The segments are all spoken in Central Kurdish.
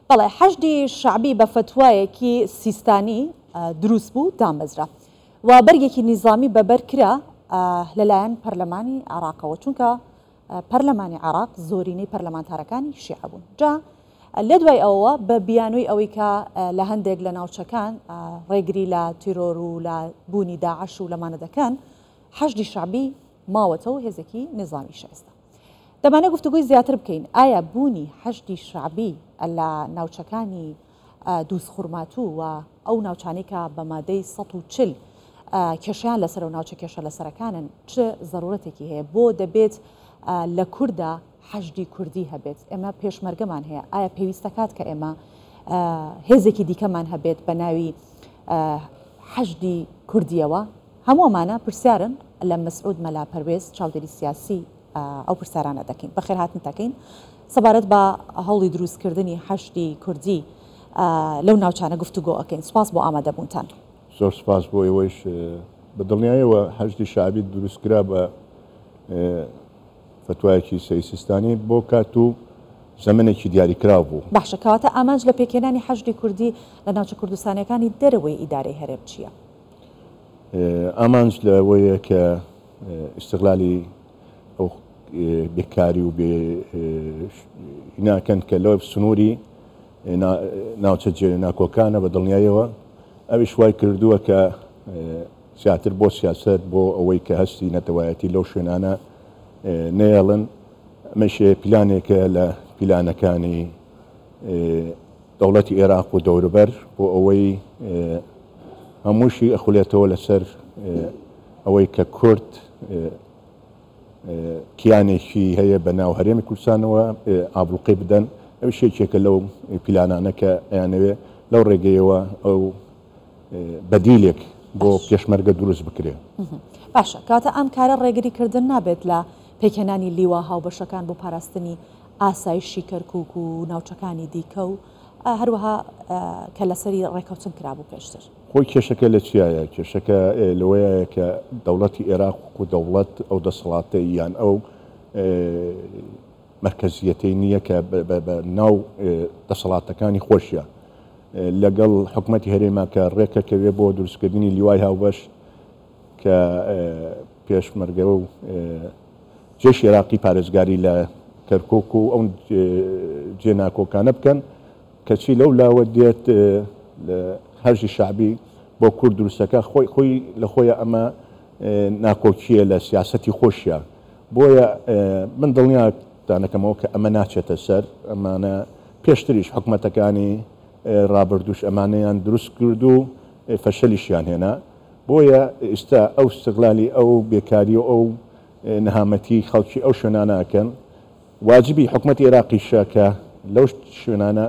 بەڵێ حەشدی شەعبی بە فەتوایەکی سیستانی دروست بوو دامەزرا و بەرگێکی نیزامی بە بەر کرا لەلایەن پەرلەمانی عێراقەوە چونکە پەرلەمانی عێراق زۆرینەی پەرلەمانتارەکانی شیعە بوون جا لە دوای ئەوەوە بە بیانووی ئەوەی کە لە هەندێک لە ناوچەکان ڕێگری لە تیرۆر و لە بوونی داعش و لەمانە دەکەن حەشدی شەعبی ماوەتەوە هێزێکی نیزامیشە ئێستا. دەمانەوێت گفتوگۆی زیاتر بکەین، ئایا بوونی حەشدی شەعبی لە ناوچەکانی دووزخورماتوو و ئەو ناوچانەی کە بە مادەی 140 کێشەیان لەسەرە و ناوچە کێشە لەسەرەکانن چ زەرورەتێکی هەیە؟ بۆ دەبێت لە کوردا حەشدی کوردی هەبێت؟ ئێمە پێشمەرگەمان هەیە، ئایا پێویستەکات کە ئێمە هێزێکی دیکەمان هەبێت بە ناوی حەشدی کوردیەوە؟ هەموو ئەمانە پرسیارن لە مەسعود مەلا پەروێز چاودێری سیاسی ئەو پرسیارانە دەکەین. بەخێرهاتنت دەکەین. سەبارەت بە هەوڵی دروستکردنی حەشدی کوردی لەو ناوچانە گفتوگۆ ئەکەین. سوپاس بۆ ئامادەبوونتان. زۆر سوپاس بۆ ئێوەیش. بە دڵنیایەوە حەشدی شەعبی دروستکرا بە فەتوایەکی سەید سیستانی بۆ کات و زەمەنێکی دیاریکراو بوو. باشە کەواتە ئامانج لە پێکهێنانی حەشدی کوردی لە ناوچە کوردستانیەکانی دەرەوەی ئیدارەی هەرێم چییە؟ ئامانج لەوەیە کە ئیستغلالی ئەو بێکاری و بێ ناکەن کە لەو سنووری ناوچە جێ ناکۆکانە بە دڵنیایەوە ئەویش وای کردووە کە زیاتر بۆ سیاست بۆ ئەوەی کە هەستی نەتەوایەتی لەو شوێنانە نەیەڵن ئەمەش پیلانێکە لە پیلانەکانی دەوڵەتی ئێراق و دەوروبەر بۆ ئەوەی هەمووشی ئەخولێتەوە لەسەر ئەوەی کە کورد کیانێکی هەیە بە ناو هەرێمی کوردستانەوە ئابڵوقەی بدەن ئەویش یەکێکە لەو پیلانانە کە ئەیانەوێ لەو ڕێگەیەوە ئەو بەدیلێک بۆ پێشمەرگە دروست بکرێ. باشە کەواتە ئەم کارە ڕێگری کردن نابێت لە پێکهێنانی لیوا هاوبەشەکان بۆ پاراستنی ئاسایشی کەرکوک و ناوچەکانی دیکە و هەروەها کە لەسەری ڕێکەوتن کرابوو پێشتر. خۆی کێشەکە لە چیایە؟ کێشەکە لەوەیە کە دەوڵەتی ئێراق وەکو دەوڵەت ئەو دەسەڵاتەی یان ئەو مەرکەزیەتەی نییە کە بە ناو دەسەڵاتەکانی خۆشیە لەگەڵ حکومەتی هەرێما کە ڕێکەکەوێ بۆ دروستکردنی لیوای هاوبەش کە پێشمەرگە و جێشی عێراقی پارێزگاری لە کەرکوک و ئەو جێ ناکۆکانە بکەن، کەچی لەو لاوە دێت حەشدی شەعبی بۆ کورد دروستەکە خۆی خۆی لە خۆیە ئەمە ناکۆکیە لە سیاسەتی خۆشیە بۆیە من دڵنیاتانەکەمەوە کە ئەمە ناچێتە سەر ئەمانە پێشتریش حکومەتەکانی ڕابردوش ئەمانەیان دروست کرد و فەشەلیشیان هێنا بۆیە ئیستا ئەو استغلالی ئەو بێکاری و ئەو نەهامەتی خەڵکی ئەو شوێنانە ئەکەن، واجبی حکومەتی ئێراقیشە کە لەو شوێنانە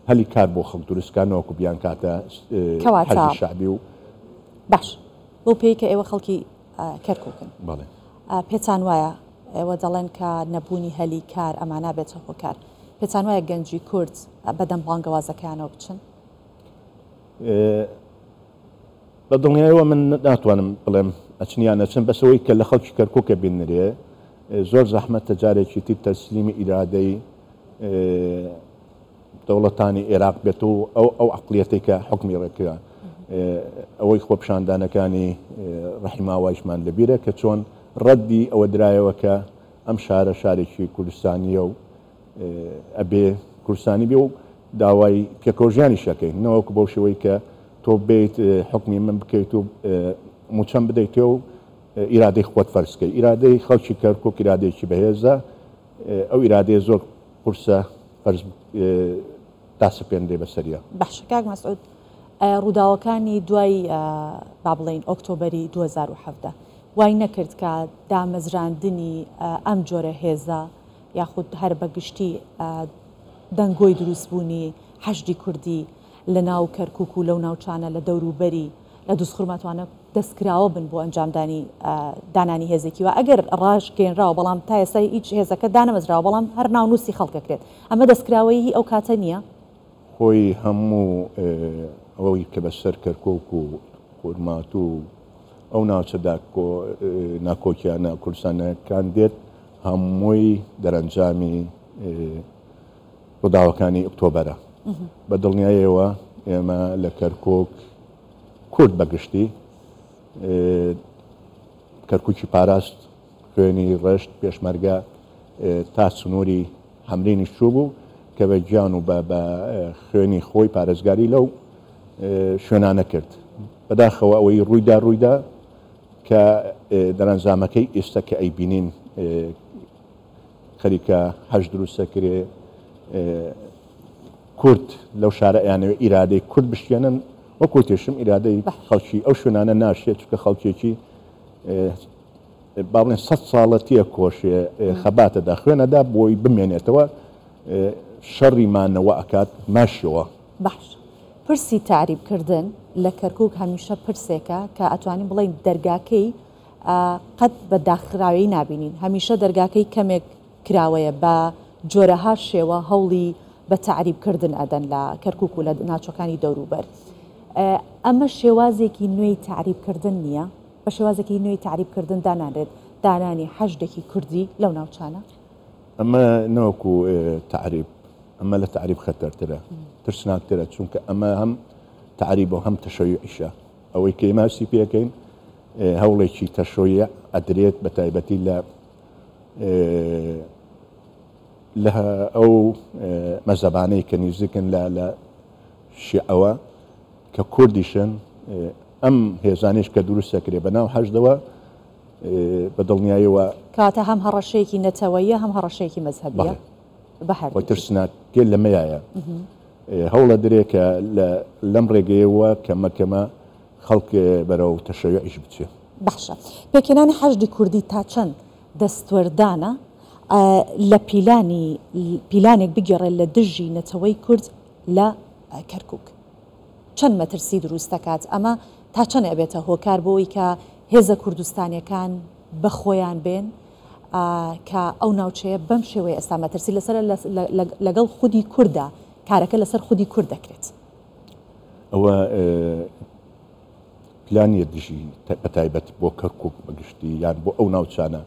هەلی کار بۆ خەڵک دروست بکات نەوەکو بیانکاتە کەواتە حەشدی شەعبی و. باش بەو پێی کە ئێوە خەڵکی کەرکوکن بەڵێ. پێتان وایە ئێوە دەڵێن کە نەبوونی هەلی کار ئەمە نابێتە هۆکار پێتان وایە گەنجی کورد بەدەم بانگەوازەکەیانەوە بچن؟ بە دڵنیایەوە من ناتوانم بڵێم ئەچن یان نەچن، بەس ئەوەی کە لە خەڵکی کەرکوکە بینرێ زۆر زەحمەتە جارێکی تر تەسلیمی ئیرادەی دەوڵەتانی ئێراق بێت و ئەو ئەو عەقڵیەتەی کە حوکمی ڕێکرا ئەوەی خۆپیشاندانەکانی ڕەحیماوایشمان لەبیرە کە چۆن ڕەدی ئەوە درایەوە کە ئەم شارە شارێکی کوردستانییە و ئەبێ کوردستانی بێ و داوای پێکەوەژیانیش ئەکەین نەوەکو بەو شێوەی کە تۆ بێیت حوکمی من بکەیت و موچەم بدەیتێ و ئیرادەی خۆت فەرز کەی. ئیرادەی خەڵکی کەرکوک ئیرادەیەکی بەهێزە، ئەو ئیرادەیە زۆر قورسە فەرز داسەپێنرێ بەسەریا. باشە کاک مەسعود ڕووداوەکانی دوای با بڵێین ئۆکتۆبەری 2017 وای نەکرد کە دامەزراندنی ئەم جۆرە هێزە یاخود هەر بە گشتی دەنگۆی دروستبوونی حەشدی کوردی لە ناو کەرکوک و لەو ناوچانە لە دەوروبەری لە دوزخورماتوانە دەستکراوە بن بۆ ئەنجامدانی دانانی هێزێکی وا ئەگەر ڕاشگەیەنراوە بەڵام تا ئێستا هیچ هێزەکە دانەمەزراوە بەڵام هەر ناونووسی خەڵک ئەکرێت ئەمە دەستکراوەیی هی ئەو کاتە نییە؟ خۆی هەموو ئەوەی کە بەسەر کەرکوک و خورماتوو و ئەو ناوچە ناکۆکیانە کوردستانەکان دێت هەمووی دەرەنجامی ڕووداوەکانی ئۆکتۆبەرە. بە دڵنیایەوە ئێمە لە کەرکک کورد بەگشتی کەرکوکی پاراست، خوێنی ڕشت، پێشمەرگە تا سنووری حەمرینیش چووبوو کە بە گیان و بە خوێنی خۆی پارێزگاری لەو شوێنانە کرد. بەداخەوە ئەوەی ڕوویدا ڕوویدا کە دەرەنجامەکەی ئێستا کە ئەیبینین خەریکە حەش دروست دەکرێ، کورد لەو شارە ئەیانەوێ ئیرادەی کورد بشکێنن، وەک وتیشم ئیرادەی خەڵکی ئەو شوێنانە ناشێت، چونکە خەڵکێکی با بڵێن سەد ساڵە تێکۆشێ خەباتەدا خوێنەدا بۆی بمێنێتەوە شەڕی مانەوە ئەکات ماشەوە. باش پرسی تەعریب کردن لە کەرکوک هەمیشە پرسێکە کە ئەتوانین بڵێین دەرگاکەی قەت بە داخراوی نابینین هەمیشە دەرگاکەی کەمێک کراوەیە بە جۆرەها شێوە هەوڵی بە تەعریب کردن ئەدەن لە کەرکوک و لە ناوچەکانی دەوروبەر ئەمە شێوازێکی نوێی تەعریب کردن نییە؟ بە شێوازێکی نوێی تەعریب کردن دانانرێت دانانی حەشدێکی کوردی لەو ناوچانە؟ ئەمە نەوەکو تەعریب ئەمە لە تەعریب خەتەرترە ترسناکترە چونکە ئەمە هەم تەعریبە و هەم تەشەیوعیشە ئەوەی کە ئێمە هەستی پێکەین هەوڵێکی تەشەیوع ئەدرێت بە تایبەتی لە لە ئەو مەزەبانەی کە نیزیکن لە لە شیعەوە کە کوردیشن ئەم هێزانیش کە دروست دەکرێت بە ناو حەشدەوە بە دڵنیایەوە. کەواتە هەم هەڕەشەیەکی نەتەوەییە هەم هەڕەشەیەکی مەزهەبیە بە هەردووکی. خۆی ترسناکێ لەمەیایە هەوڵە درێ کە لەم ڕێگەیەوە کەمە کەمە خەڵک بەرەو تەشەیوعیش بچێ. باشە پێکهێنانی حەشدی کوردی تا چەند دەستوەردانە لە پیلانی پیلانێک بگێڕێ لە دژی نەتەوەی کورد لە کەرکوک؟ چەند مەترسی دروست دەکات؟ ئەمە تا چەند ئەبێتە هۆکار بۆ ئەوەی کە هێزە کوردستانیەکان بە خۆیان بێن کە ئەو ناوچەیە بەم شێوەیە ئێستا مەترسی لەسەرە لەگەڵ خودی کورددا کارەکە لەسەر خودی کورد دەکرێت؟ ئەوە پلان نیە دژی بە تایبەت بۆ کەرکوک بە گشتی یان بۆ ئەو ناوچانە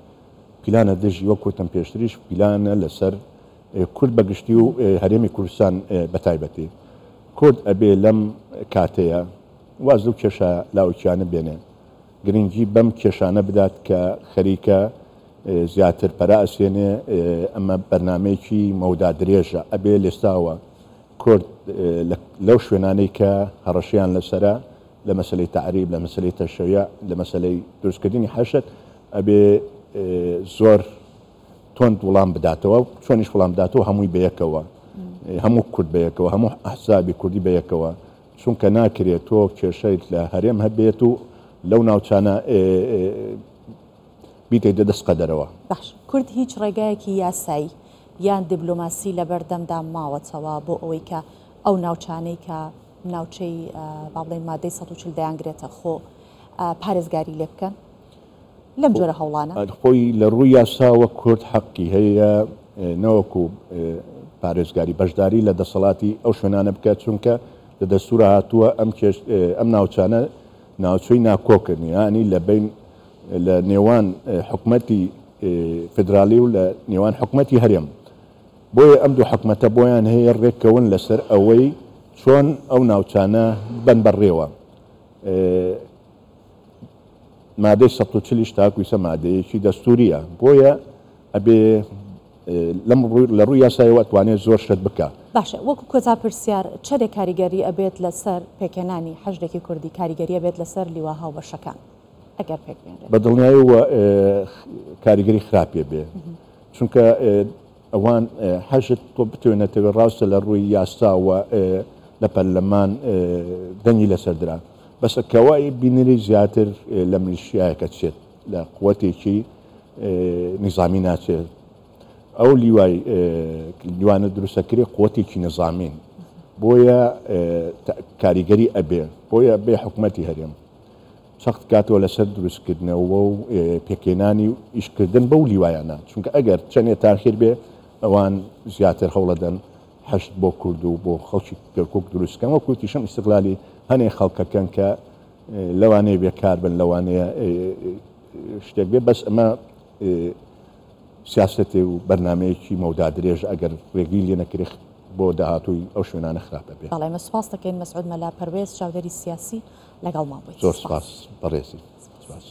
پیلانە دژی وەک وتم پێشتریش پیلانە لەسەر کورد بە گشتی و هەرێمی کوردستان بە تایبەتی کورد ئەبێ لەم کاتەیە واز لەو کێشە لاوەکیانە بێنێ گرنگی بەم کێشانە بدات کە خەریکە زیاتر پەرە ئەسێنێ ئەمە بەرنمەیەکی مەودا درێژە ئەبێ لێستاوە کورد لەو شوێنانەی کە هەڕەشەیان لەسەرە لە مەسەلەی تەعریب، لە مەسەلەی تەشەیع، لە مەسەلەی دروستکردنی حەشد ئەبێ زۆر توند وڵام بداتەوە، چۆنیش وڵام بداتەوە هەمووی بەیەکەوە، هەموو کورد بەیەکەوە، هەموو ئەحزابی کوردی بەیەکەوە، چونکە ناکرێت تۆ کێشەیت لە هەرێم هەبێت و لەو ناوچانە بیدەیتە دەست قەدەرەوە. باش کورد هیچ ڕێگایەکی یاسایی یان دیبلۆماسی لەبەردەمدا ماوەتەوە بۆ ئەوەی کە ئەو ناوچانەی کە ناوچەی با بڵێین مادەی 140 دەیانگرێتە خۆ پارێزگاری لێ بکەن لەم جۆرە هەوڵانە؟ خۆی لە ڕووی یاساوە کورد حەقی هەیە نەوەکو پارێزگاری بەشداری لە دەسەڵاتی ئەو شوێنانە بکات چونکە لە دەستورا هاتووە ئەم کێش ئەم ناوچانە ناوچەی ناکۆکن یانی لە بین لە نێوان حکومەتی فیدرالی و لە نێوان حکومەتی هەرێم بۆیە ئەم دوو حکومەتە بۆیان هەیە ڕێککەون لەسەر ئەوەی چۆن ئەو ناوچانە ببەن بەڕێوە. مادەی 140 یش تاکو ئیسە مادەیەکی دەستوورییە، بۆیە ئەبێ لەم لە ڕووی یاسایەوە ئەتوانێت زۆر شت بکا. باشە وەکو کۆتا پرسیار چەندێک کاریگەری ئەبێت لەسەر پێکهێنانی حەشدێکی کوردی کاریگەری ئەبێت لەسەر لیوا هاوبەشەکان ئەگەر پێک بێنرێت؟ بە دڵنیایەوە کاریگەری خراپی ئەبێ چونکە ئەوان حەشد تۆ بتەوێ نەتەوێ ڕاستە لە ڕووی یاساوە لە پەرلەمان دەنگی لەسەر درا بەسە کەوای بینری زیاتر لە میلیشیایەکە چێت لە قوتێکی نیزامی ناچێت ئەو لیوای لیوانە دروستەکرێ قوتێکی نظامین بۆیە کاریگەری ئەبێ بۆیە بێ حکوومەتی هەرێم چەخت بکاتەوە لەسەر دروستکردنەوە و پێکهێنانی و ئیشکردن بەو لیوایانە، چونکە ئەگەر چەندێ تاخیر بێ ئەوان زیاتر هەوڵەدەن حەشد بۆ کورد و بۆ خەڵکی کەرکوک دروست بکەن، وەک وتیشم ئیستغلالی هەنێ خەڵکەکەن کە لەوانەیە بێکار بن لەوانەیە شتێک بێ، بەس ئەمە سیاسەتێ و بەرنامەیەکی مەودا درێژ ئەگەر ڕێگری لێ نەکرێ. بۆ داهاتووی ئەو شوێنانە خراپ ئەبێ. بەڵێ ئێمە سوپاست دەکەین مەسعود مەلا پەروێز چاودێری سیاسی لەگەڵمان بوویت. زۆر سوپاس بەڕێزی. سوپاس.